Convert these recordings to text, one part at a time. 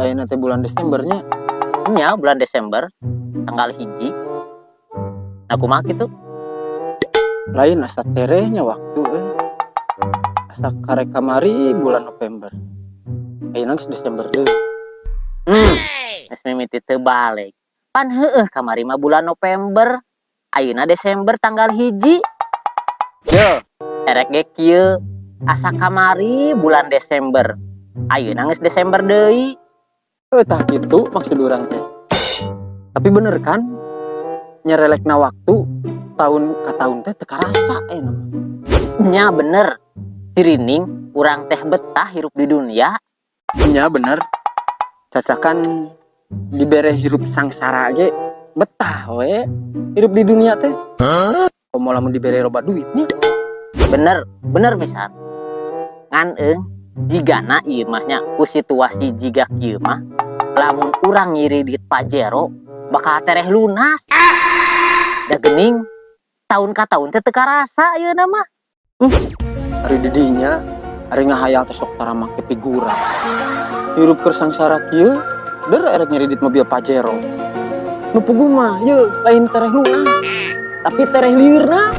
Ayeuna teh bulan Desembernya. Nya, bulan Desember tanggal 1. Nah, kumaha kitu? Lain, asa terehnya waktu euy. Asa karek kamari bulan November. Ayeuna geus Desember deui. Geus mimiti teu balik. Pan heueuh, kamari mah bulan November. Ayeuna Desember tanggal 1. Yo, erek ge kieu. Asa kamari bulan Desember. Ayeuna geus Desember deui. Eh, tah kitu maksud urang teh. Tapi bener kan? Nyerelekna waktu tahun ka tahun teh teu karasa ayeuna mah. Nya, bener. Sirining urang teh betah hirup di dunia. Nya, bener. Cacakan dibere hirup sangsara ge betah we hirup di dunia teh. Komo lamun dibere loba duitnya. Bener, bener pisan. Ngan eung jigana ieu mah nya, ku situasi jiga kieu mah, lamun urang ngiridit Pajero bakal tereh lunas. Da geuning tahun ka tahun teh teu karasa ayeuna mah. Ari didinya ari ngahayal teh sok tara make figura. Hirup keur sangsara kieu der erek ngiridit mobil Pajero. Nu puguh mah ye lain tereh lunas, tapi tereh liurna.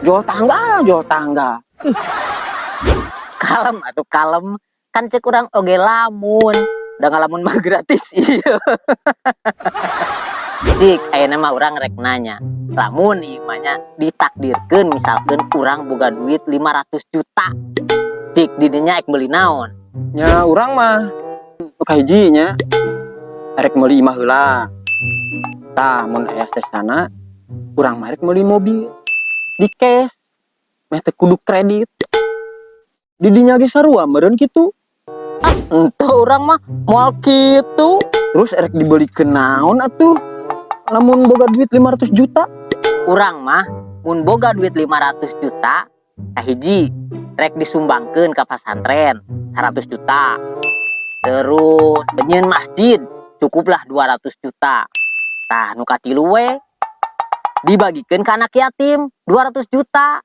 Jual tangga, jual tangga. Kalem atuh, kalem. Kan cek urang oge lamun. Da ngalamun mah gratis ieu. Cik, ayeuna mah urang rek nanya. Lamun ieu mah nya ditakdirkeun, misalkeun urang boga duit 500 juta. Cik, didinya ek meuli naon? Nya, urang mah nu kahiji nya erek meuli imah heula. Tah, mun aya sesana urang mah erek meuli mobil di cash meh teu kudu kredit. Didinya ge sarua meureun kitu. Henteu, urang mah moal kitu. Terus erek dibelikeun naon atuh lamun boga duit 500 juta? Urang mah mun boga duit 500 juta, kahiji rek disumbangkeun ka pasantren 100 juta. Terus nyieun masjid cukuplah 200 juta. Tah, nu katilu we dibagikeun ka anak yatim 200 juta.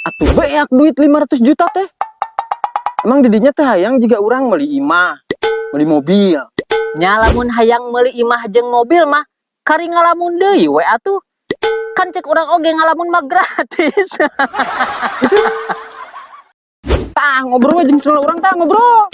Atuh beak duit 500 juta teh. Emang didinya teh hayang jiga urang meuli imah, meuli mobil? Nya, lamun hayang meuli imah jeung mobil mah kari ngalamun deui we atuh. Kan cek urang oge ngalamun mah gratis. Tah, ngobrol we jeung urang, tah ngobrol.